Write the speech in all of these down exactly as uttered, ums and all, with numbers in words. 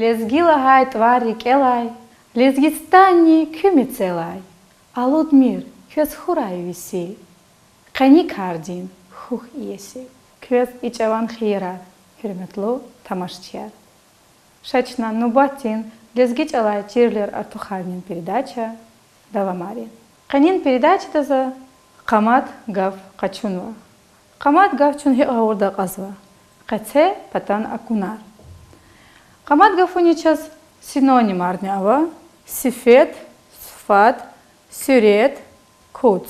Лезги лагьай тӀвар рикӀелай, Лезгистанни куь мецелай, алудмир, квез хьурай веси, къени кардин хьухь иеси. Квез и чӀаван хийирар, гьуьрметлу тамашачияр. Ша чна нубатдин лезги чӀалай чирвилер артухарнин передача давамарин. Къенин передачада за къамат гаф къачунва. Къамат гаф чун гьикӀ гъавурда акьазва? Къецепатан акунар. Къамат гафуни чаз синонимарни ава: сифет, суфат, суьрет, куц.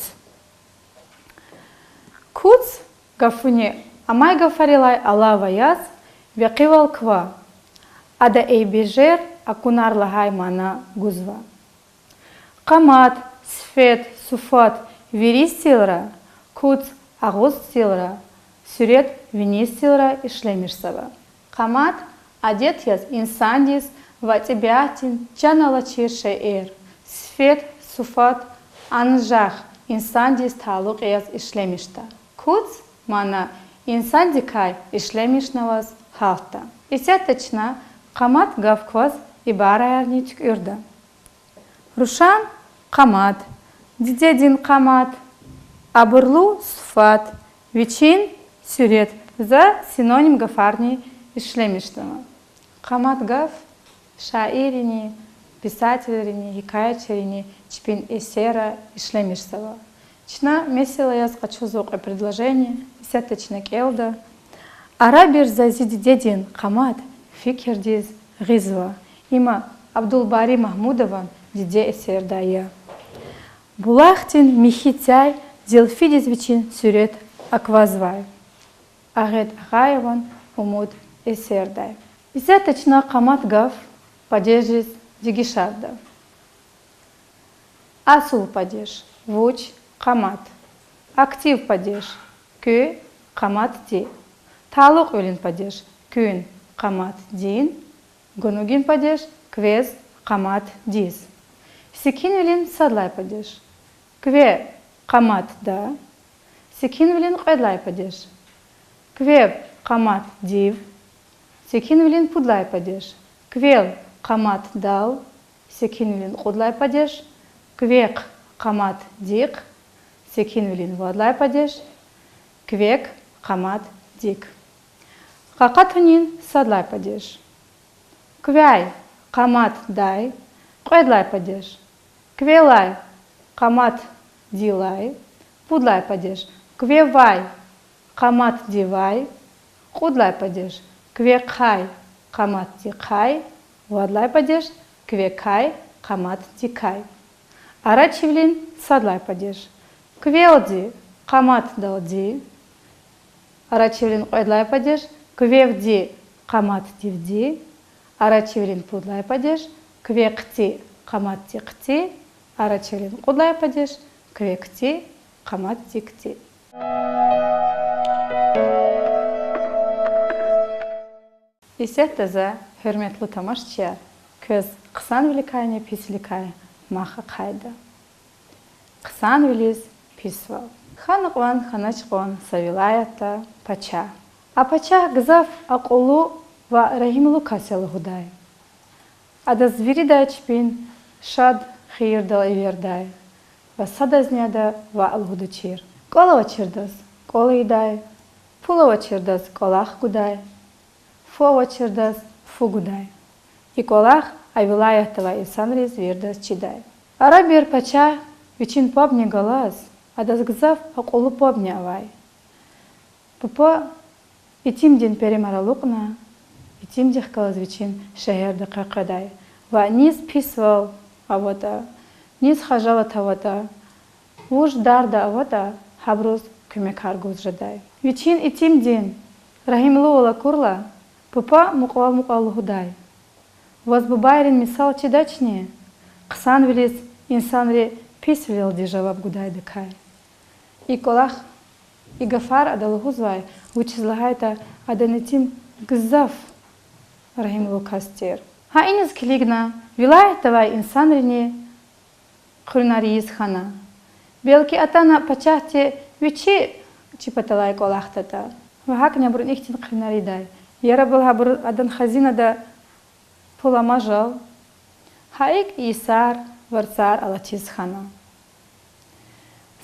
Куц гафуни амай гафарилай алава яз, векъивал ква. Ада эйбежер акунар лагьай мана гузва. Къамат, сифет, суфат вири стилра, куц агъуз стилра, суьрет вини стилра ишлемишзава. Къамат адет яз инсандиз ва тӀебиатдин чан алачир шейэр, сифет, суфат анжах инсандиз талукь яз ишлемишда. Куц мана инсандикай ишлемишнаваз гьалтда. Исятда чна къамат гаф кваз ибараярни туькӀуьрда. Рушан къамат, дидедин къамат, абурлу суфат, вичин суьрет, за синоним гафарни ишлемишзава. Къамат гаф шаиррини, писателрини, гьикаятчийрини чпин эсерра ишлемишзава. Чна месела яз къачузва кьве предложение, исятда чна кӀелда. Арабир за зи дидедин къамат фикирдиз гъизва. Има Абдулбари Магьмудован Диде эсердай я. Булахдин михьи цяй зелфидиз вичин суьрет аквазвай. Агъед Агъаеван Умуд эсердай. Исятда чна къамат гаф падежриз дегишарда. Асул падеж: вуч, къамат. Актив падеж: куь, къаматди. Талукьвилин падеж: куьн, къаматдин. Гунугин падеж: квез, къаматдиз. Секинвилин сад лагьай падеж: кве, къаматда. Секинвилин кьвед лагьай падеж: квев, къаматдив. Секинвилин пуд лагьай падеж: квел, къаматдал. Секинвилин кьуд лагьай падеж: квехъ, къаматдихъ. Секинвилин вад лагьай падеж: квек, къаматдик. Къакъатунин сад лагьай падеж: квяй, къаматдай. Кьвед лагьай падеж: квелай, къаматдилай. Пуд лагьай падеж: квевай, къаматдивай. Кьуд лагьай падеж: квехъай, къаматдихъай. Вад лагьай падеж: квекай, къаматдикай. Арачивилин сад лагьай падеж: квелди, къаматдалди. Арачивилин кьвед лагьай падеж: квевди, къаматдивди. Арачивилин пуд лагьай падеж: квехъди, къаматдихъди. Арачивилин кьуд лагьай падеж: квекди, къаматдикди. Исятда за, гьуьрметлу тамашачияр, квез хъсанвиликайни писвиликай мах ахъайда. Хъсанвилиз писвал. Хьана кьван, хьанач кьван са вилаятда пачагь. А пачагь гзаф акьуллу ва регьимлу кас я лугьудай. Адаз вирида чпин шад хийирдал эвердай ва садазни ада ваъ лугьудачир. КӀвал авачирдаз кӀвал ийидай, пул авачирдаз кӀвалах гудай, фу авачирдаз фу гудай. И кӀвалах а вилаятда авай инсанриз виридаз чидай. Арабир пачагь вичин пабни галаз, адаз гзаф акьуллу пабни авай. Папа итимдин перемар алукьна, итимдихъ галаз вичин шегьерда къекъведай ва низ писвал аватӀа, низ хажалат аватӀа, вуж дарда аватӀа, гьабуруз куьмекар гуз жедай. Вичин итимдин регьимлувал акурла, папа мукьвал-мукьвал лугьудай: Ваз бубайрин мисал чидачни, хъсанвилиз инсанри писвилелди жаваб гудайдакай. И кӀвалах, и гафар ада лугьузвай, вучиз лагьайтӀа адан итим гзаф регьимлу кас тир. Гьа иниз килигна вилаятда авай инсанрини хъуьруьнар ийиз хьана. Белки атана пачагьди вичи чи паталай кӀвалахдатӀа. Ва гьакӀни абурун ихьтин хъуьруьнар ийидай. Яраб лагьай абуру адан хазинада Пул амажал, гьа икӀ йисар, варцар алатиз хьана.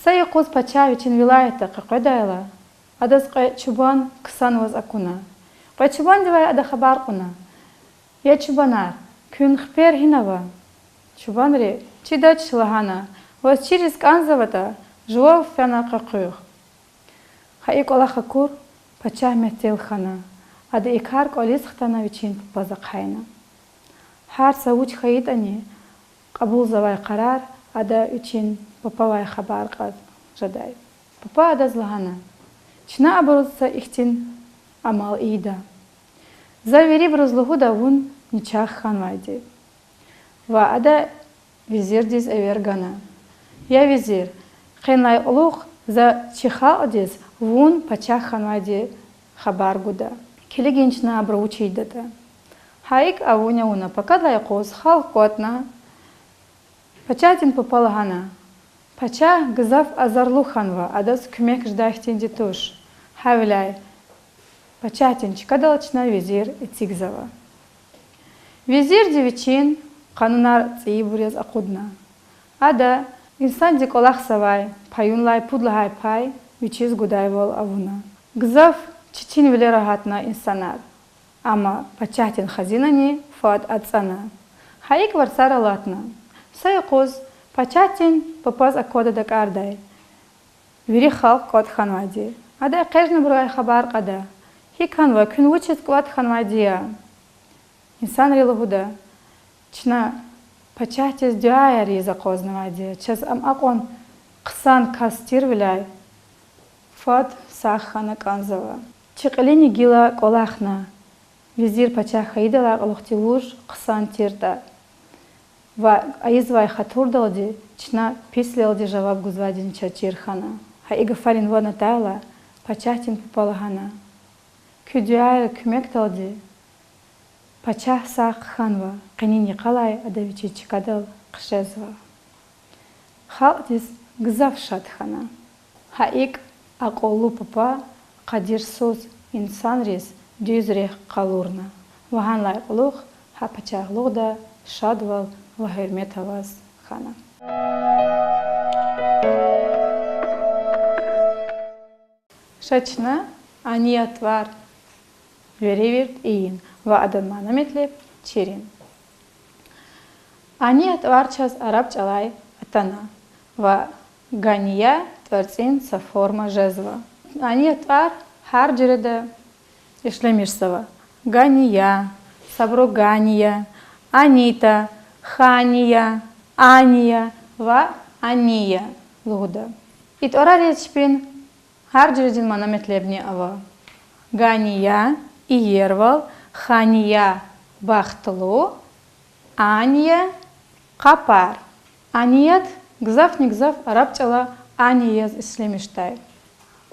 Са юкъуз пачагь вичин вилаятда къекъведайла, адаз кьве чубан ксанваз акуна. Кьве чубандивай ада хабар кьуна: Я чубанар, куьн хипер гьина ава? Чубанри чидач лагьана, ваз чириз кӀанзаватӀа, жував фена къекъуьгъ. Гьа и кӀвалах акур, пачагь мягьтел хьана. Ада и кар кӀвализ хтана вичин папаз ахъайна. Гьар са вуч хьайитӀани, кьабулзавай къарар ада вичин папавай хабар кьаз жедай. Папа адаз лагьана: Чна абуруз са ихьтин амал ийида. За вирибуруз лугьуда вун начагъ хьанвайди. Ва ада везирдиз эвер гана: Я везир, къенлай кьулухъ за чи халкьдиз вун пачагь хьанвайди хабар гуда. Килигин чна абуру вуч ийидатӀа. Гьа икӀ авуни авуна. Пакадилай юкъуз халкь кӀватӀна. Пачагьдин папа лагьана: Пачагь гзаф азарлу хьанва, адаз куьмек жедай хьтинди туш. Гьавиляй пачагьдин чкадал чна везир эцигзава. Везирди вичин къанунар цӀийибур яз акъудна. Ада инсанди кӀвалахзавай паюнлай пуд лагьай пай вичиз гудайвал авуна. Гзаф четинвилера гьатна инсанар. Амма пачагьдин хазинани фад ацӀана. Гьа икӀ варцар алатна. Са юкъуз пачагьдин папаз аквада дакӀардай вири халкь кӀватӀ хьанвайди. Ада экъечӀнабурувай хабар кьада: ГьикӀ хьанва, куьн вучиз кӀватӀ хьанвайди я? Инсанри лугьуда: Чна пачагьдиз дуьаяр ийиз акъвазнавайди я, чаз ам акьван хъсан кас тирвиляй фад сагъ хьана кӀанзава. Чи кьилини гила кӀвалахна: везир пачагь хьайидалай кьулухъди вуж хъсан тиртӀа. Ва ийизвай хатурдалди чна писвилелди жаваб гузвайдини чаз чир хьана. Гьа и гафарин ван атайла, пачагьдин папа лагьана: Куь дуьайрин куьмекдалди пачагь сагъ хъхьанва, къенин йикъалай ада вичин чкадал хъжезва. Халкьдиз гзаф шад хьана. Гьа икӀ акьуллу папа къадирсуз инсанриз дуьз рехъ къалурна ва гьанлай кьулухъ гьа пачагьлугъда шадвал ва гьуьрмет аваз хьана. Ша чна Ания тӀвар веревирд ийин ва адан мана-метлеб чирин. Ания тӀвар чаз араб чӀалай атана ва Гания тӀварцӀин са форма жезва. Ания тӀвар гьар жуьреда ишлемишзава: Гания, Сабругания, Анита, Хания, Ания ва Ания лугьуда. И тӀварариз чпин гьар жуьредин мана-метлебни ава. Гания— иервал, Хания— бахтлу, Ания— къапар. Аният гзафни-гзаф араб чӀала Ания яз ишлемишдай.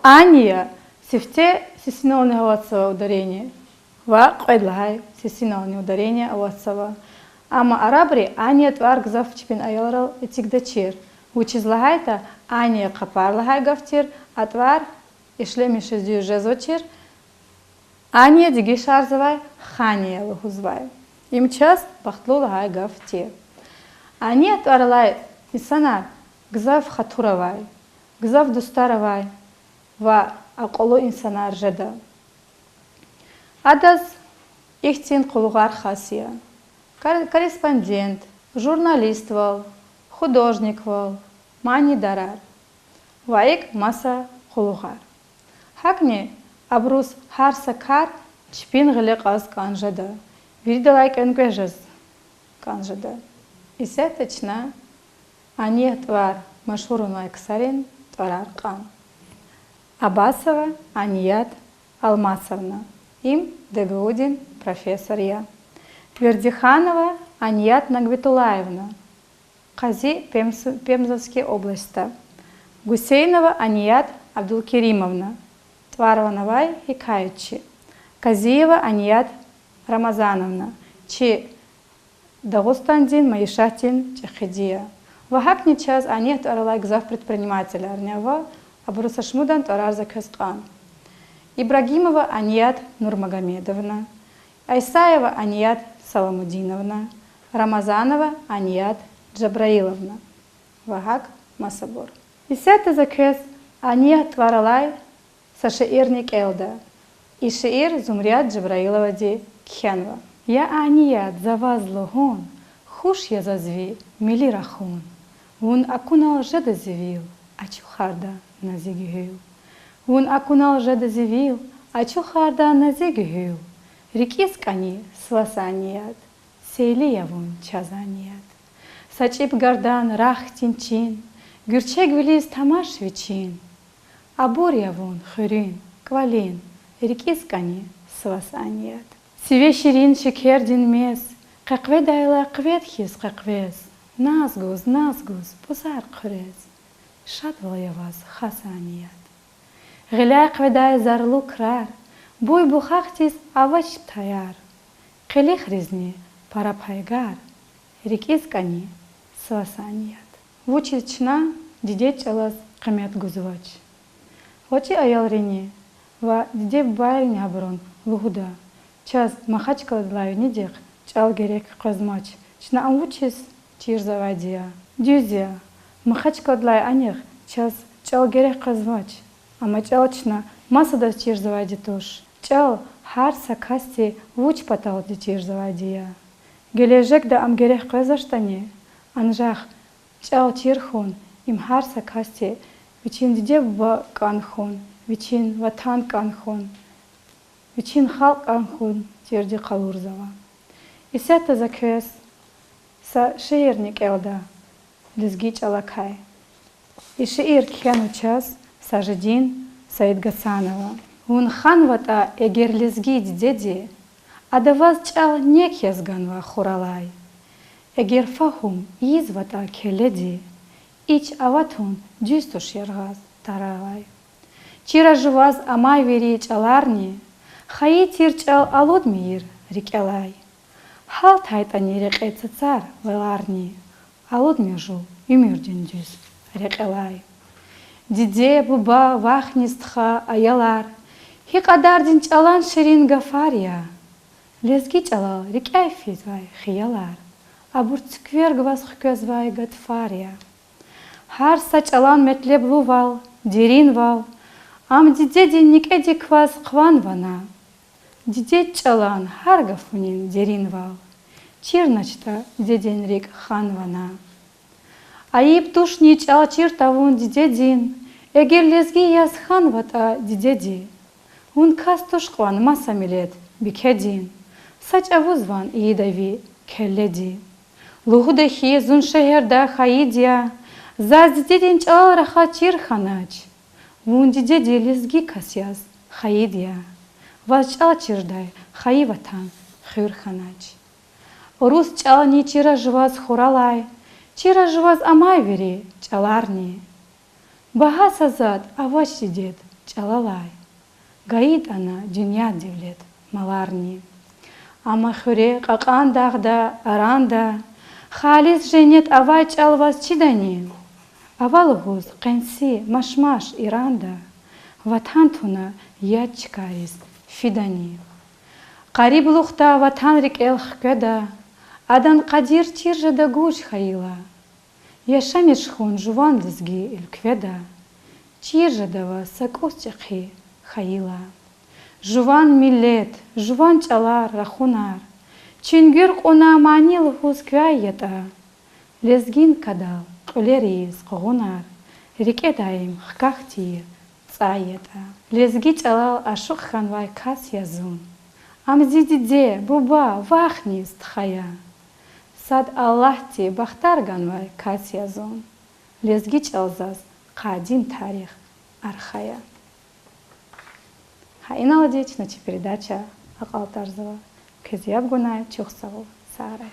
Ания сифте сесинални аватзава ударение ва кьвед лагьай сесинални ударение аватзава. Амма арабри Ания тӀвар гзаф чпин аялрал эцигдачир, вучиз лагьайтӀа Ания къапар лагьай гаф тир, а тӀвар ишлемишиз дуьз жезвачир, Ания дегишарзавай Хания лугьузвай. Им чаз бахтлу лагьай гаф тир. Ания тӀвар алай инсанар гзаф хатур авай, гзаф дустар авай ва акьуллу инсанар жеда. Адаз ихьтин къуллугъар хас я: кор-, корреспондент, журналиствал, художниквал, манидарар ва икӀ маса къуллугъар. ГьакӀни абуруз гьар са кар чпин гъиле кьаз кӀан жеда, виридалай кӀвенкӀве жез кӀан жеда. Исятда чна Ания тӀвар машгьурнавай ксарин тӀварар кьан. Абасова Аният Алмасовна, им ДГУ-дин профессор я. Вердиханова Аният Нагбетуллаевна, къази Пенз-, Пензенский областьда. Гусейнова Аният Абдулкеримовна, тӀвар ван авай гьикаятчи. Казиева Аният Рамазановна, чи Дагъустандин майишатдин чӀехиди я. Ва гьакӀни чаз Аният тӀвар алай гзаф предпринимателарни ава, абуру са шумудан тӀварар за квез кьан. Ибрагимова Аният Нурмагомедовна, Айсаева Аният Саламудиновна, Рамазанова Аният Жабраиловна ва гьакӀ масабур. Исятда за квез Аният тӀвар алай са шиирни кӀелда. И шиир Зумрият Жабраиловади кхьенва. Я Аният, за ваз лугьун, хуш я заз ви мили рахун. Вун акунал жеда зи вил, ачухарда на зи гуьгьуьл. Вун акунал жеда зи вил, ачухарда на зи гуьгьуьл. РикӀиз кӀани свас, Аният, сейли я вун чаз, Аният. Са чӀиб гардан рагъ хьтин чин, гуьрчегвилиз тамаш вичин. Абур я вун хуьруьн, кӀвалин, рикӀиз кӀани свас, Аният. Сиве ширин шекердин мез, къекъведайла къвед хьиз къекъвез, наз гуз, наз гуз пӀузар хъуьрез, шадвал я ваз хас, Аният. Гъиляй къведай зарлу крар, буй-бухахдиз авач таяр, къилихризни пара пайгар, рикӀиз кӀани свас, Аният. Вучиз чна дидед чӀалаз къимет гузвач? ГъвечӀи аялрини ва диде-бубайрини гьабурун лугьуда: чаз Махачкъаладилай винидихъ чӀал герек къвезмач, чна ам вучиз чирзавайди я? Дуьз я, Махачкъаладилай анихъ чаз чӀал герек къвезвач, амма чӀал чна масадаз чирзавайди туш. ЧӀал гьар са касди вуч паталди чирзавайди я. Гележегда ам герек къвезвачтӀани, анжах чӀал чир хьун, им гьар са касди вичин диде-буба кӀан хьун, вичин ватан кӀан хьун, вичин халкь кӀан хьун тирди къалурзава. Исятда за квез са шиирни кӀелда лезги чӀалакай. И шиир кхьенва чаз Сажидин Саидгьасанова. Вун ханватӀа эгер лезги дидеди, ада ваз чӀал нек яз ганва хуралай. Эгер фагьум ийизватӀа келледи, ич аватун дуьз туш яргъаз таралай. Чира жуваз амай вири чӀаларни, хайи тир чӀал алудмир рикӀелай. ГьалтайтӀани рекье цацар, валарни, алудмир жув уьмуьрдин дуьз рекьелай. Диде, буба, вахни стха, аялар, гьи кьадардин чӀалан ширин гафар я. Лезги чӀалал рикӀяй физвай хиялар, абур цуьквер гваз хквезвай гатфар я. Гьар са чӀалан метлеблувал, деринвал, ам дидедин никӀедик кваз хъванва на. Дидед чӀалан гьар гафунин деринвал чирначтӀа, дидедин рикӀ ханва на. Айиб тушни чӀал чир тавун дидедин, эгер лезги яз хьанватӀа дидеди. Вун кас туш кьван маса миллет бикедин, са чӀавуз ван ийида ви келледи. Лугьуда хьи, зун шегьерда хьайиди я, заз дидедин чӀалал рахаз чир хьанач. Вун дидеди лезги кас яз хайиди я, ваз чӀал чирдай хайи ватан хуьр хьанач. Урус чӀални чира жуваз хуралай, чира жуваз амай вири чӀаларни. Багьа са затӀ авач дидед чӀалалай, гайитӀа на дуьньяд девлет, маларни. Амма хуьре кьакьан дагъда, аранда, халис женнет авай чӀал ваз чидани? Ава лугьуз къенси машмаш Иранда, ватан туна яд чкайриз фидани? Къариблухда ватан рикӀел хкведа, адан къадир чир жеда гуж хьайила. Яшамиш хьун жуван лезги уьлкведа, чир жеда ваз са кӀус чӀехи хьайила. Жуван миллет, жуван чӀалар, рахунар, чуьнгуьр кьуна мани лугьуз квяй ятӀа, лезгинкадал кьуьлер ийиз къугъунар, рикӀе даим хкахь тийир цӀай ятӀа. Лезги чӀалал ашукь хьанвай кас я зун, ам зи диде, буба, вахни стха я. Сад Аллагьди бахтар ганвай кас я зун, лезги чӀал заз къадим тарих арха я. Гьа иналди чна чи передача акьалтӀарзава. Квез яб гунай чухсагъул, сагърай.